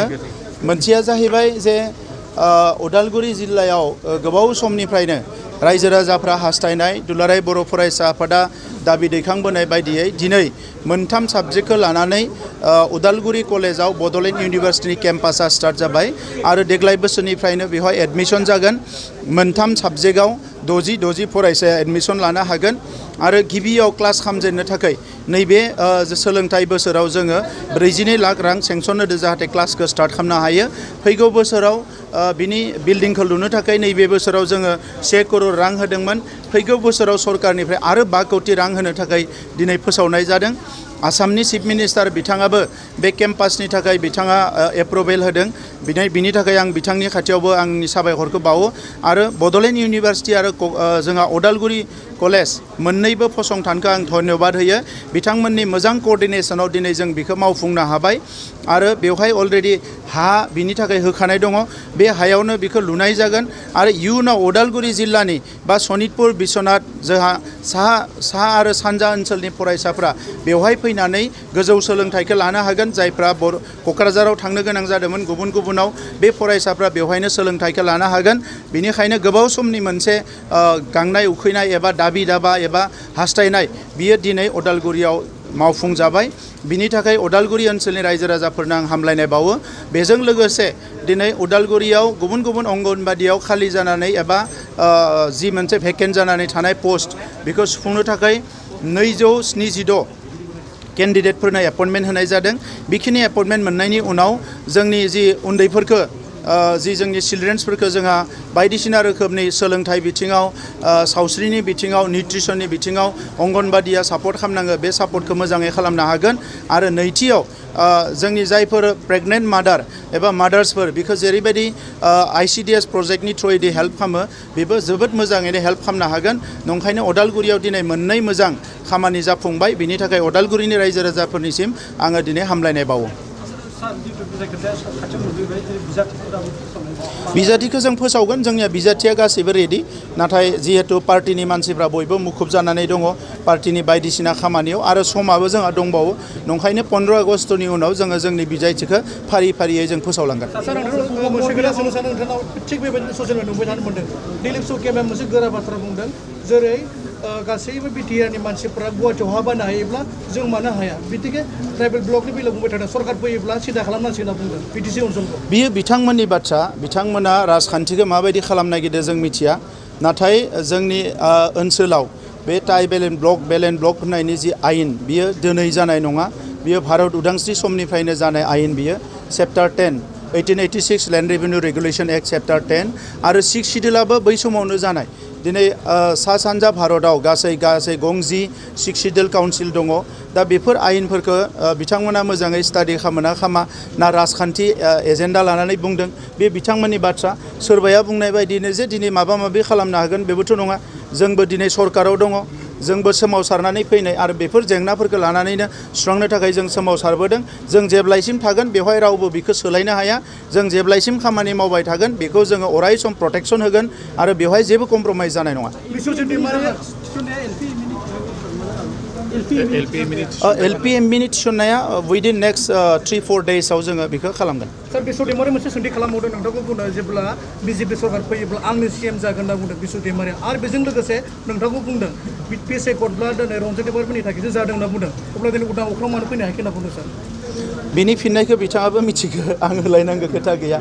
आङो मोनसेया जाहैबाय जे उदालगुरि जिल्लायाव गोबाव समनिफ्रायनो रायजो राजाफ्रा हास्थायनाय दुलाराय बर' फरायसा आफादा दाबि दैखांबोनाय बायदियै दिनै मोनथाम साबजेक्टखौ लानानै उदालगुरि कलेजाव बड'लेण्ड इउनिभार्सिटिनि केम्पासा स्टार्ट जाबाय आरो देग्लाय बोसोरनिफ्रायनो बेवहाय एडमिशन जागोन मोनथाम साबजेक्टआव 60 फरायसाया एडमिशन लानो हागोन आरो गिबियाव क्लास खालामजेननो थाखाय नैबे सोलोंथाइ बोसोराव जोङो 42 लाख रां सेंसन होदो जाहाथे क्लासखौ स्टार्ट खालामनो हायो फैगौ बोसोराव बिनि बिल्डिंखौ लुनो थाखाय नैबे बोसोराव जोङो 1 करोड़ रां होदोंमोन फैगौ बोसोराव सरकारनिफ्राय आरो 5 कोटी रां होनो थाखाय दिनै फोसावनाय जादों आसामनि चिफ मिनिस्टार बिथाङाबो बे केम्पासनि थाखाय बिथाङा एप्रुभेल होदों बिनि थाखाय आं बिथांनि खाथियावबो आंनि साबायखरखौ बावो आरो बड'लेण्ड इउनिभार्सिटि आरो जोंहा उदालगुरि कलेज मोननैबो फसंथानखौ आं धन्यबाद होयो बिथांमोननि मोजां कोअर्डिनेशनाव दिनै जों बेखौ मावफुंनो हाबाय आरो बेवहाय अलरेडि हा बिनि थाखाय होखानाय दङ बे हायावनो बेखौ लुनाय जागोन आरो इयुनाव उदालगुरि जिल्लानि बा सनितपुर बिश्वनाथ जोंहा साहा आरो सानजा ओनसोलनि फरायसाफ्रा बेवहाय फैनानै गोजौ सोलोंथाइखौ लानो हागोन जायफ्रा क'क्राझाराव थांनो गोनां जादोंमोन गुबुनाव बे फरायसाफ्रा बेवहायनो सोलोंथाइखौ लानो हागोन बेनिखायनो गोबाव समनि मोनसे गांनाय उखैनाय एबा दाबि दाबा एबा हास्थायनाय बियो दिनै उदालगुरियाव मावफुंजाबाय बिनि थाखाय उदालगुरि ओनसोलनि रायजो राजाफोरनो आं हामलायनाय बावो बेजों लोगोसे दिनै उदालगुरियाव गुबुन अंगनबादियाव खालि जानानै एबा जि मोनसे भेकेन्ट जानानै थानाय पोस्ट बेखौ सुफुंनो थाखाय 276 केन्डिडेटफोरनो एपइन्टमेन्ट होनाय जादों बेखिनि एपइन्टमेन्ट मोननायनि उनाव जोंनि जि उन्दैफोरखौ जि जोंनि चिल्ड्रेन्सफोरखौ जोंहा बायदिसिना रोखोमनि सोलोंथाइ बिथिङाव सावस्रिनि बिथिङाव निउट्रिसननि बिथिङाव अंगनबादिया सापर्ट खालामनांगो बे सापर्टखौ मोजाङै खालामनो हागोन आरो नैथियाव जोंनि जायफोर प्रेगनेन्ट मादार एबा मादार्सफोर बेखौ जेरैबायदि ICDS प्रजेक्टनि थ्रुयै हेल्प खालामो बेबो जोबोद मोजाङैनो हेल्प खालामनो हागोन नंखायनो उदालगुरियाव दिनै मोननै मोजां खामानि जाफुंबाय बिनि थाखाय उदालगुरिनि रायजो राजाफोरनिसिम आङो दिनै हामलायनाय बावो बिजाथिखौ जों फोसावगोन जोंनिया बिजाथिया गासैबो रेडि नाथाय जिहेतु पार्टिनि मानसिफ्रा बयबो मुखुब जानानै दङ पार्टिनि बायदिसिना खामानियाव आरो समाबो जोंहा दंबावो नंखायनो 15 आगस्टनि उनाव जोङो जोंनि बिजाथिखौ फारियै जों फोसावलांगोन थिग बेबायदिनो ससियेल मिडियायाव नुबाय थानो मोनदों दिलीप सरकारा मोनसे गोरा बाथ्रा बुंदों जेरै गासैबो BTR नि मानसिफोरा गुवाहाटियाव हाबानो हायोब्ला जों मानो हाया बिदिके ट्राइबेल ब्लकनि बेलायाव बुंबाय थादों सरकार फैयोब्ला सिदा खालामनांसिगोन होनना बुंदों BTC ओनसोलखौ बियो बिथांमोननि बाथ्रा बिथांमोना राजखान्थिखौ माबायदि खालामनो नागिरदों जों मिथिया नाथाय जोंनि ओनसोलाव बे ट्राइबेल एन्ड ब्लक होननायनि जि आयेन बियो दिनै जानाय नङा बियो भारत उदांस्रि समनिफ्रायनो जानाय आयेन बियो chapter 10 1886 land revenue regulation act chapter 10 आरो 6 शिड्यूलाबो बै समावनो जानाय दिनै सा सानजा भारताव गासै गंजि 6 शिड्यूल काउन्सिल दङ दा बेफोर आयेनफोरखौ बिथांमोना मोजाङै स्टाडि खालामा ना राजखान्थि एजेन्डा लानानै बुंदों बे बिथांमोननि बाथ्रा सोरबाया बुंनाय बायदिनो जे दिनै माबा माबि खालामनो हागोन बेबोथ' नङा जोंबो दिनै सरकाराव दङ जोंबो सोमावसारनानै फैनाय आरो बेफोर जेंनाफोरखौ लानानैनो सुस्रांनो थाखाय जों सोमावसारबोदों जों जेब्लायसिम थागोन बेवहाय रावबो बेखौ सोलायनो हाया जों जेब्लायसिम खामानि मावबाय थागोन बेखौ जोङो अराय सम प्रटेक्शन होगोन आरो बेवहाय जेबो कमप्रमाइज जानाय नङा LPMनि थिसननाया विदिन नेक्स्ट 3-4 डेजआव जोङो बेखौ खालामगोन सार बिश्व दैमारि मोनसे सोंथि खालामबावदों नोंथांखौ बुंदों जेब्ला BJP सरकार फैयोब्ला आंनो CM जागोन होनना बुंदों बिश्व दैमारिया आरो बेजों लोगोसे नोंथांखौ बुंदों पिएसए कर्टब्ला दिनै रन्जन दैमारिफोरनि थाखायसो जादों होनना बुंदों अब्ला दिनै उदां अख्रां मानो फैनो हायाखै होनना बुंदों सार बिनि फिननायखौ बिथाङाबो मिथिगौ आं होलायनांगौ खोथा गैया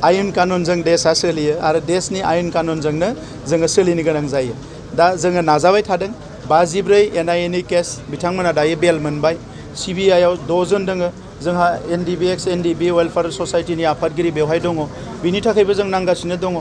आयेन कानुनजों देशआ सोलियो आरो देशनि आयेन कानुनजोंनो जोङो सोलिनो गोनां जायो दा जोङो नाजाबाय थादों 54 NIA केस बिथांमोना दायो बेल मोनबाय CBIआव 6 जन दङ जोंहा NDB वेलफेयार ससाइटिनि आफादगिरि बेवहाय दङ बिनि थाखायबो जों नांगासिनो दङ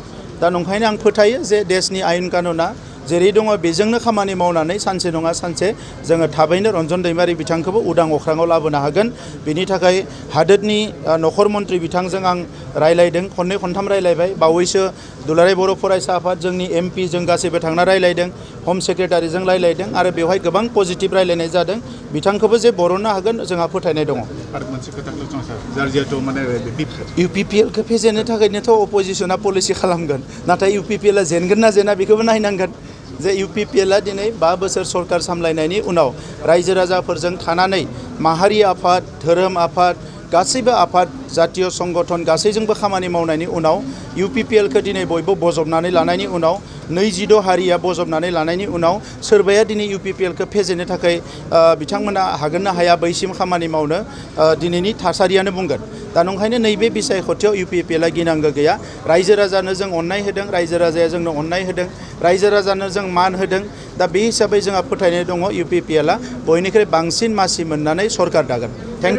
दा नंखायनो आं फोथायो जे देशनि आयेन कानुना जेरै दङ बेजोंनो खामानि मावनानै सानसे नङा सानसे जोङो थाबैनो रन्जन दैमारि बिथांखौबो उदां अख्राङाव लाबोनो हागोन बेनि थाखाय हादोरनि नखर मन्त्रि बिथांजों आं रायलायदों खननै खनथाम रायलायबाय बावैसो दुलाराय बर' फरायसा आफाद जोंनि MP जों गासैबो थांना रायलायदों हम सेक्रेटारिजों रायलायदों आरो बेवहाय गोबां पजिटिभ रायलायनाय जादों बिथांखौबो जे बरननो हागोन जोंहा फोथायनाय दङ आरो मोनसे खोथाखौ जारजियाथ' माने UPPLखौ फेजेननो थाखायनोथ' अपोजिशना पलिसि खालामगोन नाथाय UPPLआ जेनगोन ना जेना बेखौबो नायनांगोन जे UPPLआ दिनै 5 बोसोर सरकार सामलायनायनि उनाव रायजो राजाफोरजों थानानै माहारि आफाद धोरोम आफाद गासैबो आफाद जातीय संगठन गासैजोंबो खामानि मावनायनि उनाव UPPLखौ दिनै बयबो बजबनानै लानायनि उनाव 26 हारिया बजबनानै लानायनि उनाव सोरबाया दिनै UPPLखौ फेजेननो थाखाय बिथांमोना हागोन ना हाया बैसिम खामानि मावनो दिनैनि थासारियानो बुंगोन दा नंखायनो नैबे बिसायख'थियाव UPPLआ गिनांगौ गैया रायजो राजानो जों अननाय होदों रायजो राजाया जोंनो अननाय होदों रायजो राजानो जों मान होदों दा बे हिसाबै जोंहा फोथायनाय दङ UPPLआ बयनिख्रुइ बांसिन मासि मोननानै सरकार दागोन थेंक